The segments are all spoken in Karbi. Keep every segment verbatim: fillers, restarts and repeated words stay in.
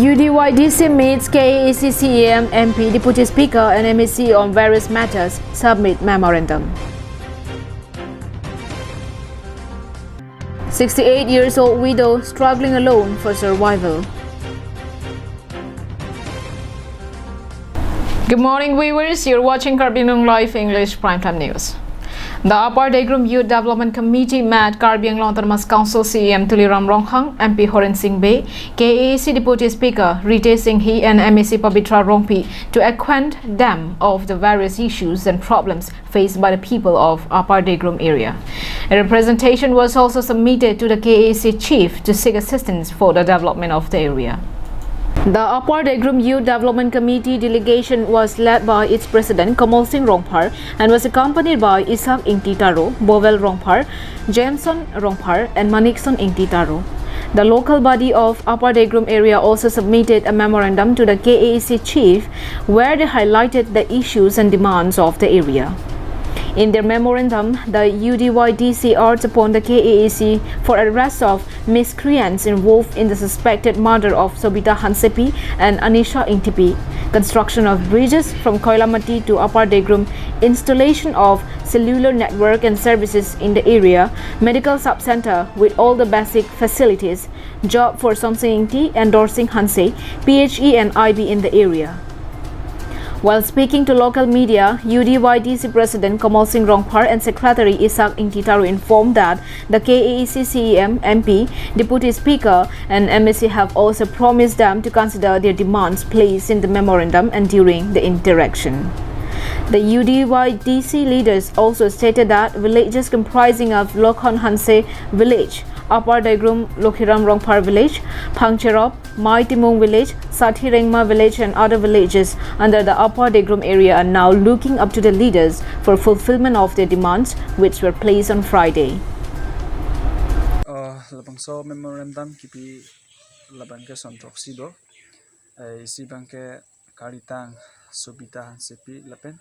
U D Y D C meets K A A C C E M, M P, Deputy Speaker and M A C on various matters, submit memorandum. Sixty-eight years old widow struggling alone for survival. Good morning, viewers. You're watching Karbi Anglong Live English Primetime News. The Upper Degrum Youth Development Committee met Karbi Anglong Autonomous Council C E M Tuliram Ronghang, M P Horen Sing Bey, K A A C Deputy Speaker Ritesh Enghi and M A C Pabitra Rongpi to acquaint them of the various issues and problems faced by the people of Upper Degrum area. A representation was also submitted to the K A A C chief to seek assistance for the development of the area. The Upper Degrum Youth Development Committee delegation was led by its president Kamal Singh Rongphar and was accompanied by Isaac Ingti Taro, Bowel Rongphar, Jameson Rongphar, and Manikson Ingti Taro. The local body of Upper Degrum area also submitted a memorandum to the K A A C chief where they highlighted the issues and demands of the area. In their memorandum, the U D Y D C urged upon the K A A C for arrest of miscreants involved in the suspected murder of Sobita Hansepi and Anisha Ingtipi, construction of bridges from Koilamati to Upper Degrum, installation of cellular network and services in the area, medical sub-center with all the basic facilities, job for Somsing Ingti and Dorsing Hanse, P H E and I B in the area. While speaking to local media, U D Y D C President Kamal Singh Rongphar and Secretary Isaac Ingti Taro informed that the K A A C C E M, M P, Deputy Speaker, and M A C have also promised them to consider their demands placed in the memorandum and during the interaction. The U D Y D C leaders also stated that villages comprising of Lokhon Hanse Village, Upper Degrum Lokhiram Rongphar Village, Phangcherop, Mai Timung Village, Sathi Rengma Village and other villages under the Upper Degrum area are now looking up to the leaders for fulfillment of their demands, which were placed on Friday. Uh, labangso memorandum kipi labangke son throksi do. Eh, isi abangke kalitang Sobita Hansepi lapen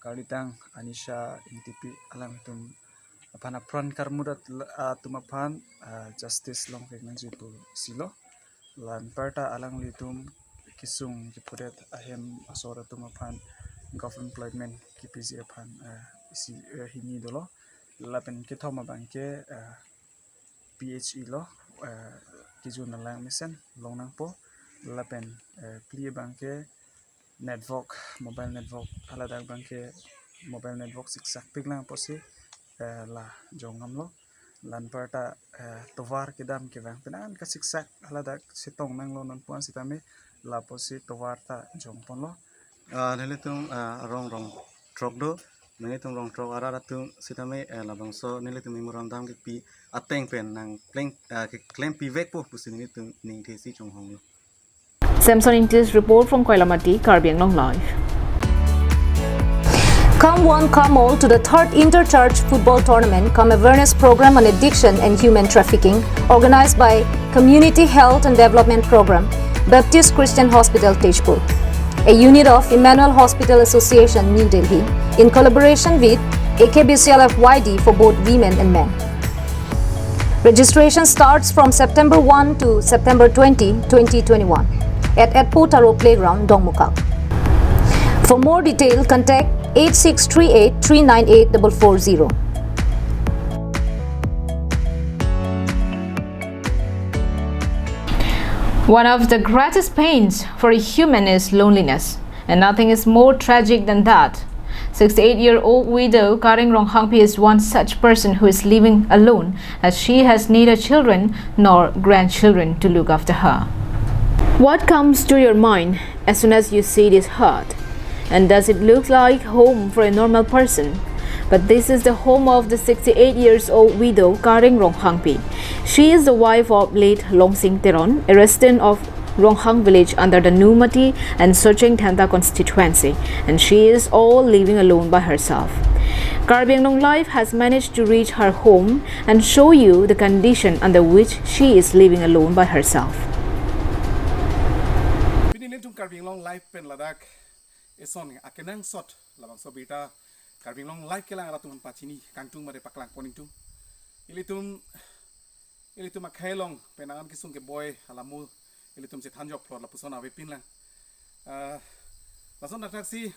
kalitang Anisha Ingtipi alanglitum aphan apran karmudat la-, atum aphan, ah, justice longkek nangji pusi lo. La anparta alanglitum kesung kephodet ahem asor atum aphan government employment kepiji aphan, ah, isi, eh, hini dolo. Lapen kethom abangke, ah, P H E lo, eh, kejun alang mesen longnangpo. Lapen, eh, phli abangke network, mobile network, haladak abangke mobile network siksak piklang apotsi, eh, la jongdamlo. La anparta, eh, tovar kedam kevang penang kasiksak haladak chetong nanglo non puan sitame la apotsi tovar ta jongponlo. Ah, nelitum, ah, rong rong throk do, nelitum rong throk arat atum sitame, eh, labangso nelitum memorandum kipi ateng pen nangklem, ah, keklem pivekpo pusi nelitum ningthesi chonghonglo. Samson Ingti's report from Koilamati, Karbi Anglong Live. Come one, come all to the third Inter-Church Football Tournament cum awareness program on addiction and human trafficking, organized by Community Health and Development Program, Baptist Christian Hospital, Tezpur, a unit of Emmanuel Hospital Association, New Delhi, in collaboration with A K B C L F Y D for both women and men. Registration starts from September one to September twenty, twenty twenty-one, at Etpo Taro Playground, Dongmukak. For more detail, contact eight six three eight three nine eight double four zero. One of the greatest pains for a human is loneliness, and nothing is more tragic than that. Sixty-eight-year-old widow Karing Ronghangpi is one such person who is living alone, as she has neither children nor grandchildren to look after her. What comes to your mind as soon as you see this hut? And does it look like home for a normal person? But this is the home of the sixty-eight years old widow Karing Ronghangpi. She is the wife of late Longsing Teron, a resident of Ronghang village under the Numati and Socheng Dhenta constituency, and she is all living alone by herself. Karbi Anglong Live has managed to reach her home and show you the condition under which she is living alone by herself. Pini nelitum Karbi Anglong Live pen ladak eson akenangsot labangso abirta Karbi Anglong Live kelang arat atum aphan pachini kangtung mare paklang pon ingtung. Ilitum, ilitum akhei along penang an kesung keboi alamo ilitum chethan jok phlot lapuson avepin lang. Ah, lason thakthak si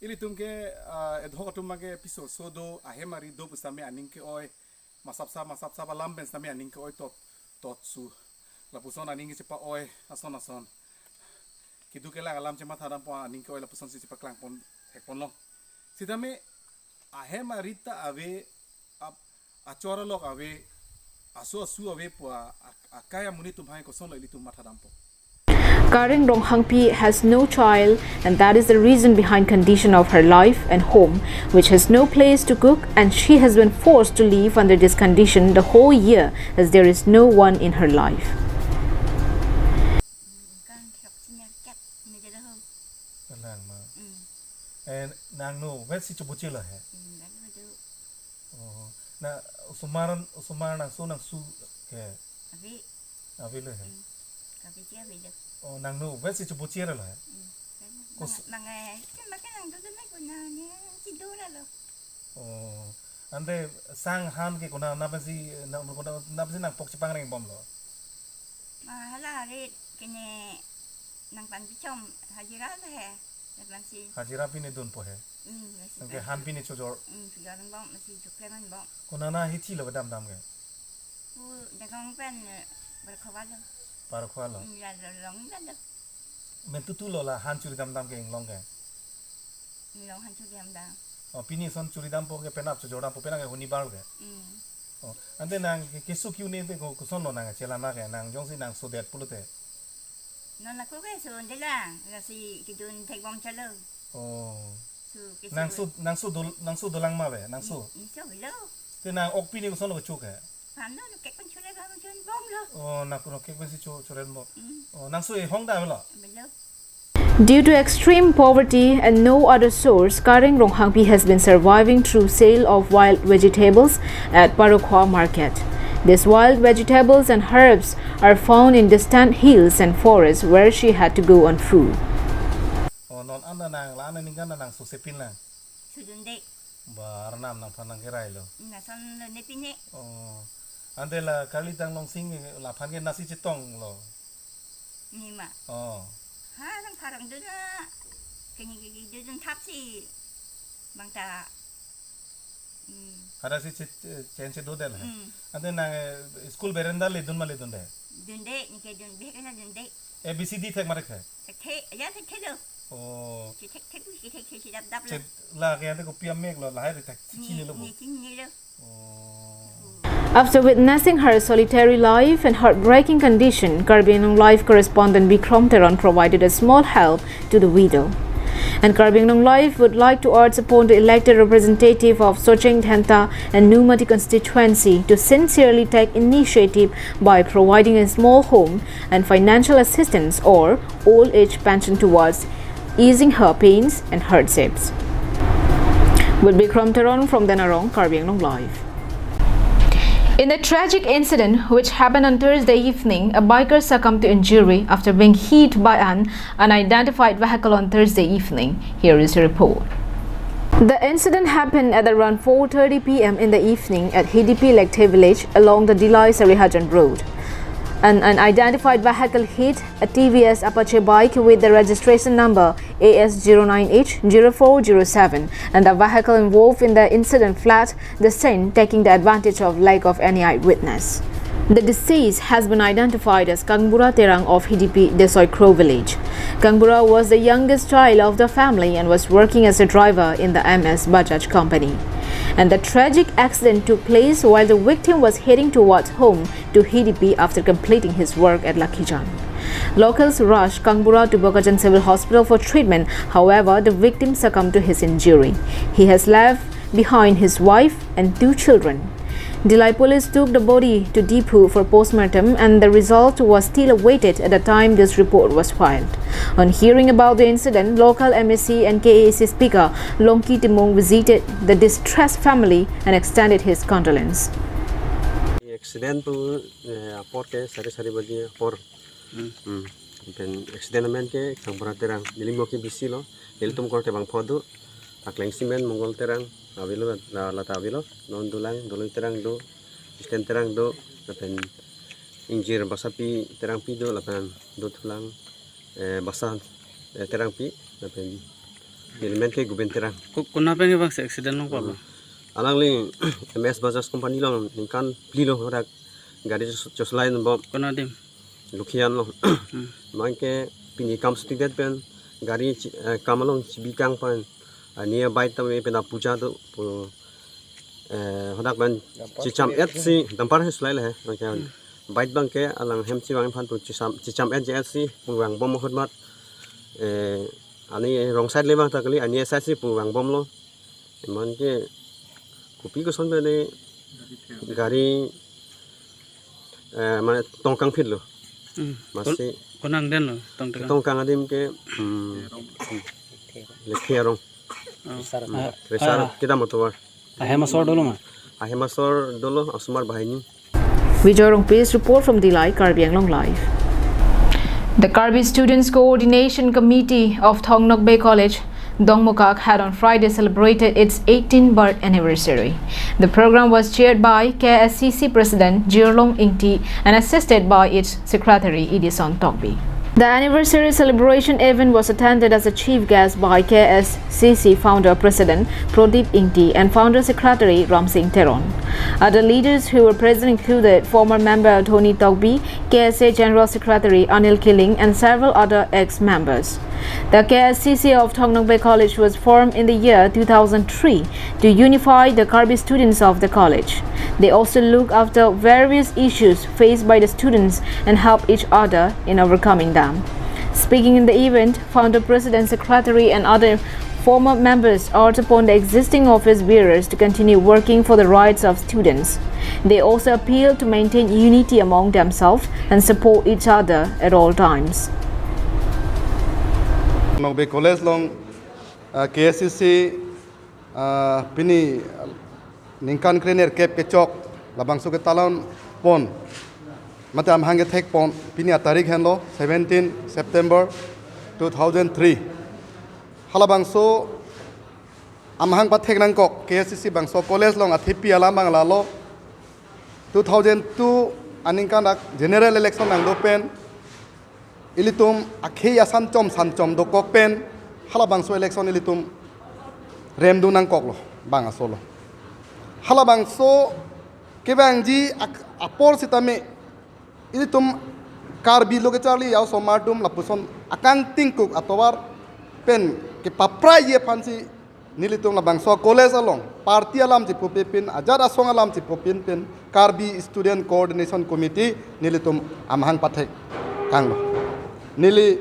ilitum ke, ah, ad hoc atum ke piso so do, ahem ari do pusitame aning ke-oi, masapsap masapsap alam pen sitame aning ke-oi tot tot su. Lapuson aning ke chepa-oi ason ason. Keduk kelak alam chematha dampo aning ke-oi lapuson si chepaklang pon thek ponlong. Sitame ahem ari ta ave, ap-, achor alok ave, aso asu ave pu a-, akai amonit atum hai kosonlo ilitum matha dampo. Kareng Ronghangpi has no child, and that is the reason behind condition of her life and home, which has no place to cook, and she has been forced to live under this condition the whole year, as there is no one in her life. Kan khok sinyar kat ni jada ho. Kalang ma. Hmm. Eh, nangno vet si choboche lo he. Hmm, kan betul. Oh, na osomar, osomar nangso nangsu ke. Abi. Abi lo he. Hmm. Kabi cia abi lo. Oh, nangno vet si choboche lo he. Hmm. Kos- Mang, mang, eh, kan makan nang tu tu na kuna ni si dura lo. Oh, ante sang han ke konat pensi, na, konat pensi nangpok chepangreng bomlo? Ma hala rit kene nangpan pichom hajira lo he. Nangpansi. Hajira pine dunpo he. Hmm, nangsi. Nangke pan. Han pine chojor. Hmm, chojor bom, masi chokleman bom. Konat na hithi lo kedam dam ke? Pu Degong pen, eh, Parokhowa lo. Parokhowa lo. Hmm, ya lo, long ya lo. Men tutu lo la han churi dam dam ke inglong ke? Inglong han churi dam dam. Oh, pini son churi dampo ke penap chojor dampo penap ke huni bar ke? Hmm. Oh, ante nang ke keso ke-un-e te ko, koson lo nang chelang na ke, nang jongsi nangsodet pulote? Non ako ke so de lang, lasi kedun thek bom chalo. Oh. So keso. Nangso, nangso dol, nangso dolang ma be, nangso. Ni, ni so lo. Te nang ok pini koson lo kecho ke? Pam lo, no kek pen chule bom chun bom lo. Oh, nang kuno kek pensi cho, choren bom. Mm. Oh, nangso e hong da lo? Belo. Due to extreme poverty and no other source, Kareng Ronghangpi has been surviving through sale of wild vegetables at Parokhowa market. These wild vegetables and herbs are found in distant hills and forests where she had to go on foot. Oh, non anda nang la anda ningkan nangso sepin lang. Sudun de. Ba, Arnam nangphan nangkerai lo. Nason lo ne pine. Oh. Ante la Karli Tanglong Sing laphan ke nasi chetong lo. Ni ma. Oh. Ha, nang pharong dun na. Kini kini dun dun thap si. Bang ta. Hmm. Hada si che-, che-, chen che do de la. Hmm. Ante nang, eh, school berenda le dun ma le dun de? Dun de, ni ke dun, bihek na dun de. A B C D thek ma thek he? Thek the, ya thek the lo. Oh. Che thek thek, che thek thek, che dap dap lo. Che la ke ante kopi amek lo, lahai ri thek, ni, chini lo bo. Ni chini lo. Oh. After witnessing her solitary life and heartbreaking condition, Karbi Anglong Live correspondent Bikrom Teron provided a small help to the widow. And Karbi Anglong Live would like to urge upon the elected representative of Socheng Dhenta and Nomati constituency to sincerely take initiative by providing a small home and financial assistance or old age pension towards easing her pains and hardships. With Bikrom Teron from Denarong, Karbi Anglong Live. In the tragic incident which happened on Thursday evening, a biker succumbed to injury after being hit by an unidentified vehicle on Thursday evening. Here is a report. The incident happened at around four thirty p m in the evening at Hidipi Lekthe village along the Dillai Sarihajan road. An unidentified vehicle hit a T V S Apache bike with the registration number A S zero nine H zero four zero seven, and the vehicle involved in the incident fled the scene, taking the advantage of lack of any eyewitness. The deceased has been identified as Kangbura Terang of Hidipi Desoi Kro village. Kangbura was the youngest child of the family and was working as a driver in the M S Bajaj company. And the tragic accident took place while the victim was heading towards home to Hidipi after completing his work at Lakhijan. Locals rushed Kangbura to Bokajan Civil Hospital for treatment. However, the victim succumbed to his injury. He has left behind his wife and two children. Dillai police took the body to Diphu for postmortem, and the result was still awaited at the time this report was filed. On hearing about the incident, local M A C and K A A C speaker Longki Timung visited the distressed family and extended his condolence. Accident pu, eh, apor ke sare sare baji apor. Hmm. Hmm. Pen accident amen ke Kangbura Terang. Neli mo ke bisi lo. Nelitum kor ke bangpho do. Pakleng Simen, Mongol Terang avelo, la, lata avelo. Non dolang, Doloi Terang do. Kristen Terang do. Lapen Ingjir Basapi Terangpi do, lapen dothulang, eh, Basa, eh, Terangpi, lapen nelimen ke Guben Terang. Ko-, konat pen ke bang si accident long palo? Alangli M S Bajaj Company along ningkan phli lo hadak gari chos-, choslai non bom. Konat adim? Lukhian lo. Hmm. Bang ke pini kam suti det pen gari chi-, eh, kam along chibi kang pen. Ani bike tame pen puja do pu, eh, hadak pen chicham et si, dumper he sulai le he. Bang ke bike bang ke alang hem chivang aphan pu chicham, chicham et je et si pu vang bom ahut mat. Eh, ani wrong side le bang ta kali, ani side si pu vang bom lo. Eman ke kopi koson pen de gari, eh, mane tongkang phit lo. Hmm. Masi kon-, konat angdeng lo, tongkang? Tongkang adim ke, hmm, Lekhe Arong. Oh. Resar, ah, Resar, ah, kedam atovar. Ahem asor dolo ma? Ahem asor dolo, asomar banghini. Vijay Rongpi's report from Dillai, Karbi Anglong Live. The Karbi Students Coordination Committee of Thong Nokbe College, Dongmukak, had on Friday celebrated its eighteenth birth anniversary. The program was chaired by K S C C President Jirlong Ingti and assisted by its Secretary Edison Tokbi. The anniversary celebration event was attended as a chief guest by K S C C founder president Prodip Ingti and founder secretary Ramsing Teron. Other leaders who were present included former member Tony Tokbi, K S A General Secretary Anil Killing, and several other ex-members. The K S C C of Thong Nokbe College was formed in the year two thousand three to unify the Karbi students of the college. They also look after various issues faced by the students and help each other in overcoming them. Speaking in the event, founder, president, secretary, and other former members urged upon the existing office bearers to continue working for the rights of students. They also appeal to maintain unity among themselves and support each other at all times. Nokbe College along, ah, K S C C, ah, pini ningkan krenerkep kechok labangso ketalon pon, mate amahang kethek pon, pini atarik henlo seventeen September two thousand three. Halabangso amahang pathek nangkok, K S C C bangso college along athepi alam bang lalo. Two thousand two aningkan dak general election nangdo pen, ilitum akhei asan chom san chom dokok pen, halabangso election ilitum remdun nangkoklo, bang asolo. Halabangso kevangji ak-, apor sitame, ilitum Karbi lo kecharli a-osomar atum lapuson akangtingkuk atovar pen kepapraiji aphansi nelitum labangso college along party alam chipupin pin, ajat asong alam chipupin pin, Karbi Student Coordination Committee nelitum amahang pathek kanglo. Neli,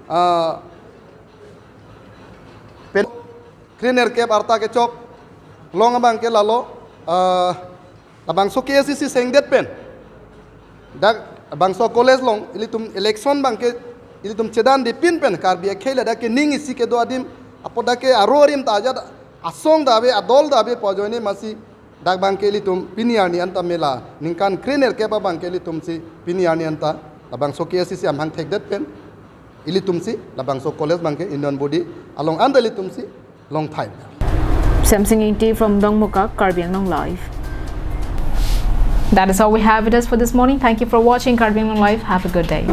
ah, pen krenerkep arta kechok along abang ke lalo, ah, labangso K S C C sengdet pen, dak bangso college along ilitum election bang ke ilitum chedandepin pen, Karbi akhei ladak ke ning isi kedo adim, apot dak ke aro arim ta ajat asong ta ave, adol ta ave pu ajoine masi dak bang ke ilitum pini arni anta mela ningkan krenerkep abang ke ilitumsi pini arni anta labangso K S C C amahang thekdet pen, ilitumsi labangso college bang ke union body along anta ilitumsi long time. Samsing Ingti from Dongmukak, Karbi Anglong Live. That is all we have with us for this morning. Thank you for watching Karbi Anglong Live. Have a good day.